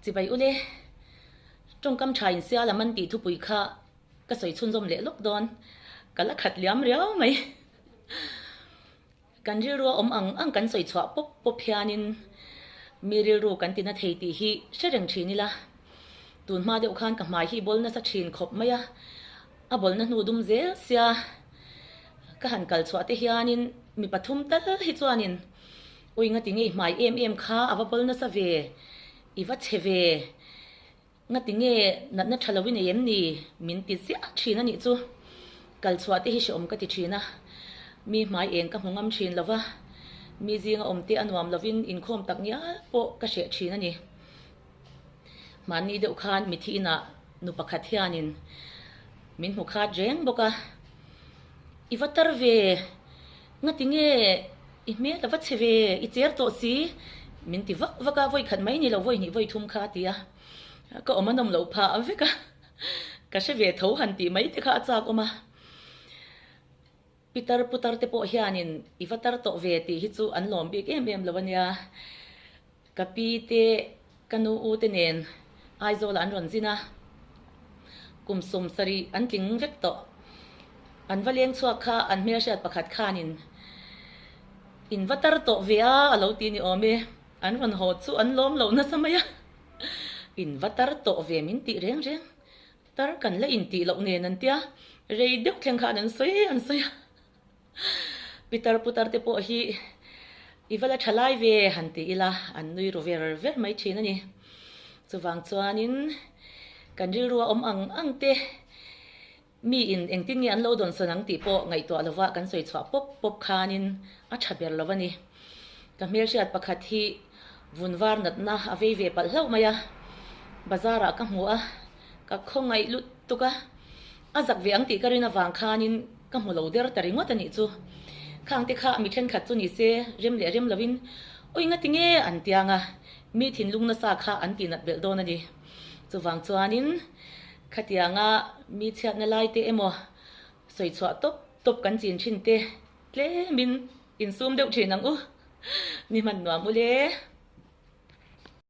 Chibai ule, tawngkam tha in sia lam an tih thupui kha ka sawi chhunzawm leh lawk dawn, ka la khat liam riau mai. Kan rilru a awm ang ang kan sawi chhuah pawp pawp hianin mi rilru kan tina thei tih hi hre reng thin ila. Tun hma deuh khan ka hmai hi bawl nasa thin khawp mai a, a bawlna hnu dum zel sia ka han kal chhuah te hianin mi pathum tal hi chuanin Ui ngati ngei hmai em em kha a va bawl nasa ve, i va chhe ve, ngati nge natna tha lo i nei em ni? min ti ziah thin a nih chu. Kal chhuah te hi hrehawm ka ti thin a, mi hmai eng ka hmu ngam thin lo va, mi zinga awm te a nuam lovin inkhawm tak ngial pawh ka hreh thin a ni. Mahni deuh khan mithi inah nu pakhat hianin min hmu khat reng bawk a, I va tar ve, ngati nge i hmel a va chhe ve, i cher tawh si, min ti vak vak a, vawi khat mai ni lo, vawi hnih vawi thum kha a ti a, ka awm a nawm loh phah vek a, ka hre ve tho han tih mai te kha a chak awm a. Pitar putar te pawh hianin i va tar tawh ve tih hi chu an lawm bik em em lo a nia. Ka pi te, ka nu u te nen Aizawlah an rawn zin a, kum 70 an tling vek tawh. An va leng chhuak kha an hmelhriat pakhat khanin in va tar tawh ve a a lo ti ni awm e. An rawn haw chu an lawm lo nasa mai a, in va tar tawh ve min tih reng reng. Tar kan la intih loh nen an tia, rei deuh thleng khan an sawi an sawi a. Pitar putar te pawh hi i va la tha lai ve han ti ila an nui ru ver ver mai thin a ni. Chuvang chuanin kan rilru a awm ang ang te mi in engtin nge an lo dawnsawn ang tih pawh ngaihtuah lova kan sawi chhuah pawp pawp khanin a tha ber lo a ni. Ka hmelhriat pakhat hi vun var natna a vei ve palh hlauh mai a, bazar ah ka hmu a, ka khawngaih lut tuk a, a zak ve ang tih ka rin avang khanin ka hmu lo der ta ringawt a nih chu. Khang te kha mi thenkhat chu ni se rem leh rem lovin ui nga tinge an tiang a, mi thinlung nasa kha an tih nat belh dawn a ni. Chuvang chuanin khatianga mi chhiatna lai te emaw sawi chhuah tawp tawp kan chin thin te tlemin Insum deuh thin ang u. Ni hman nuam u le.